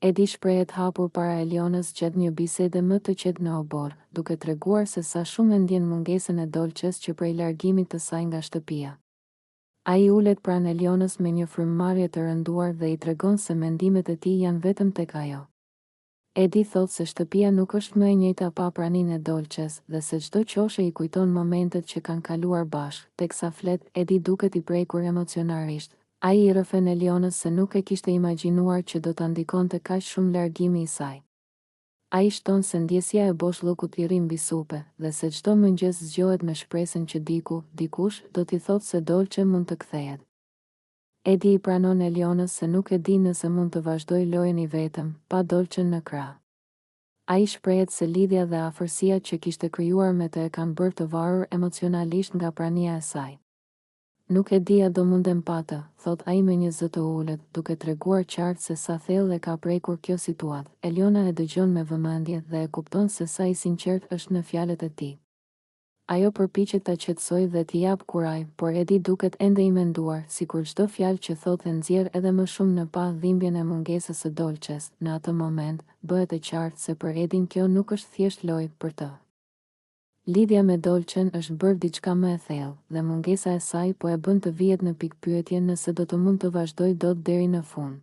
Edi shprehet hapur para Elionës gjatë një bisede më të qetë në oborr, duke treguar se sa shumë e ndjen mungesën e Dolçes që prej largimit të saj nga shtëpia. Ai ulet pranë Elionës me një frymëmarrje të rënduar dhe i tregon se mendimet e tij janë vetëm tek ajo. Edi thotë se shtëpia nuk është më e njëjta pa praninë e Dolçes dhe se çdo qoshe i kujton momentet që kanë kaluar bashkë. Teksa flet, Edi duket i prekur emocionarisht, Ai i rrëfen Elionës se nuk e kishte imagjinuar që do ta ndikonte kaq shumë largimi i saj. Ai shton se ndjesia e boshllëkut i rri mbi supe, dhe se çdo mëngjes zgjohet me shpresën që diku, dikush, do t'i thotë se Dolce mund të kthehet. Edi i pranon Elionës se nuk e di nëse mund të vazhdojë lojën i vetëm, pa Dolcen në krah. Ai shprehet se lidhja dhe afërsia që kishte krijuar me të e kanë bërë të varur emocionalisht nga prania e saj. Nuk e di a do mundem pa të, thotë ai me një zë të ulët, duke treguar qartë se sa thellë e ka prekur kjo situatë. Eliona e dëgjon me vëmendje dhe e kupton se sa i sinqertë është në fjalët e tij. Ajo përpiqet ta qetësojë dhe t'i japë kurajë, por Edi duket ende i menduar, sikur çdo fjalë që thotë e nxjerr edhe më shumë në pah dhimbjen e mungesës së Dolces. Në atë moment, bëhet e qartë se për Edin kjo nuk është thjesht lojë, për të. Lidhja me Dolçen është bërë diçka më e thellë, dhe mungesa e saj po e bën të vihet në pikëpyetje nëse do të mund të vazhdojë dot deri në fund.